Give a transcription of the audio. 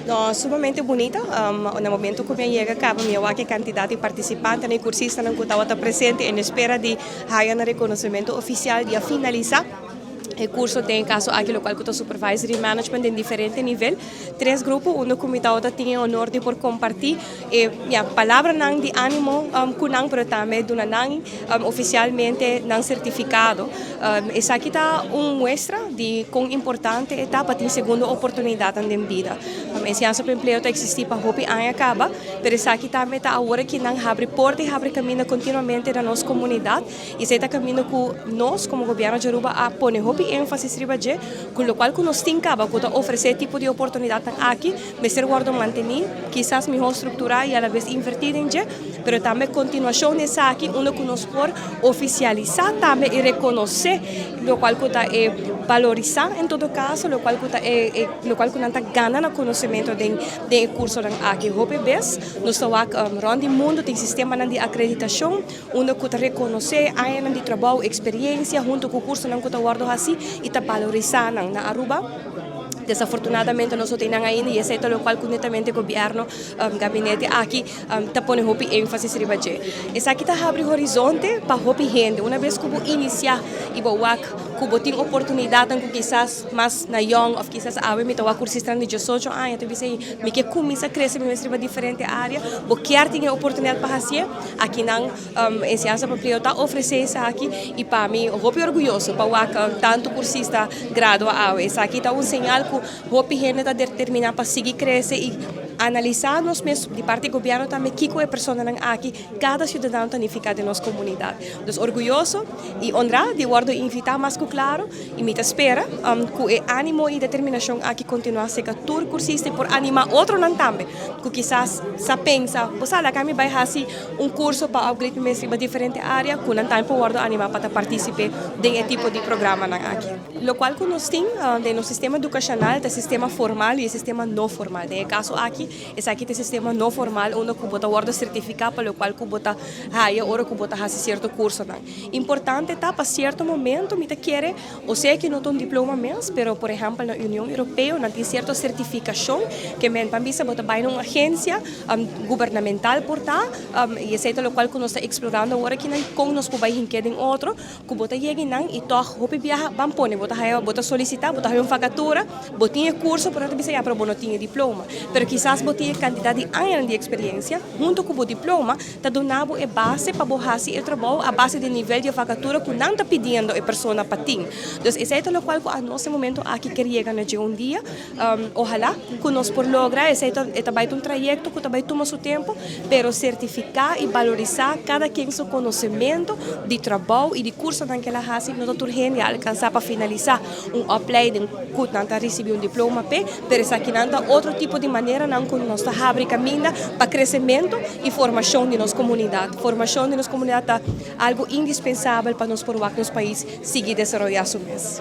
No, sumamente bunita. Na momento cu mi a yega caba, mi a wak e cantidad di participantenan y cursistanan cu tabata presente en espera di haya nan reconocimento oficial di a finalisa e curso, den e caso aki locual cu ta Supervisory Management den diferente nivel. Tres grupo unda cu mi tabata tin e honor di por comparti e, ya, palabranan di animo cu nan, pero tambe duna nan oficialmente nan certificado. Esaki ta un muestra di con importante e ta pa tin segundo oportunidadnan den bida. Enseñansa pa Empleo ta existi pa hopi aña caba, pero esaki tambe ta awor cu nan habri porta y habri camino continuamente na nos comunidad y esey ta camino cu nos como gobierno di Aruba a pone hopi enfasis riba dje, cu locual cu nos tin caba cu ta ofrece tipo di oportunidadnan aki mester wordo manteni, kisas miho structura y a la vez inverti den dje, pero tambe continuacion di esaki unda cu nos por oficialisa tambe y reconoce locual cu ta e valorisa en todo caso locual cu ta e locual cu nan ta gana na conocemento den e cursonan aki. Hopi bes nos ta wak rond di mundo tin sistemanan di acreditacion unda cu ta reconoce añanan di trabou, experiencia hunto cu cursonan cu ta wordo haci y ta valorisa nan. Na Aruba, desafortunadamente, nos no tin nan ainda y esey ta locual cu netamente gobierno, gabinete aki ta pone hopi enfasis riba dje. Esaki ta habri horizonte pa hopi hende. Una bes cu bo inicia y bo wak cu bo tin oportunidadnan cu kisas mas na young of kisas awe mi ta wak cursistanan di 18 aña ta bisa: "Mi ke cuminsa crece mi mes riba diferente area." Bo kier tin e oportunidad pa haci'e, aki nan Enseñansa pa Empleo ta ofrece esaki y pa mi hopi orguyoso pa wak tanto cursista gradua awe. Esaki ta un señal cu hopi hende ta determina pa sigui crece y analisa nos mes di parti gobierno tambe kico e personanan aki, cada ciudadano, ta nifica den nos comunidad. Dus orguyoso y honra di wordo invita mas cu claro y mi ta spera cu e animo y determinacion aki continua cerca tur cursista y por anima otronan tambe cu kisas sa pensa: "Bo sa, laga mi bay haci un curso pa upgrade mi mes riba diferente area", cu nan tambe por wordo anima pa ta participe den e tipo di programanan aki. Locual cu nos tin den nos sistema educacional ta sistema formal y sistema no formal. Den e caso aki, esaki ta sistema no formal unda cu bo ta wordo certifica pa locual cu bo ta haya ora cu bo ta haci cierto cursonan. Importante ta pa cierto momento, mi ta kere, o sea cu no ta un diploma mes, pero por ehempel na Union Europeo nan tin cierto certificacion cu men pa bisa bo ta bay na un agencia gubernamental por ta, y esey ta locual cu nos ta explorando awor aki nan con nos por bay hinke den otro, cu bo ta yega nan y toch hopi biaha ban pone bo ta haya, bo ta solicita, bo ta haya un vacatura, bo tin e curso, pero nan ta bisa: "Ya, pero bo no tin e diploma." Pero kisas bo tin e cantidad di aña di experiencia hunto cu bo diploma ta duna bo e base pa bo haci e trabou a base di nivel di vacatura cu nan ta pidiendo e persona pa tin. Dus esey ta locual cu anos e momento aki kier yega na dje un dia. Ohala cu nos por logra esey. Ta bay un trayecto cu ta bay tuma su tempo, pero certifica y valorisa cada ken su conocemento di trabou y di cursonan cu el a haci. No ta tur hende a alcansa pa finalisa un opleiding cu nan ta ricibi un diploma pe, pero esaki nan ta otro tipo di maneranan cu nos ta habri caminda pa crecemento y formacion di nos comunidad. Formacion di nos comunidad ta algo indispensabel pa nos por wak nos pais sigui desaroya su mes.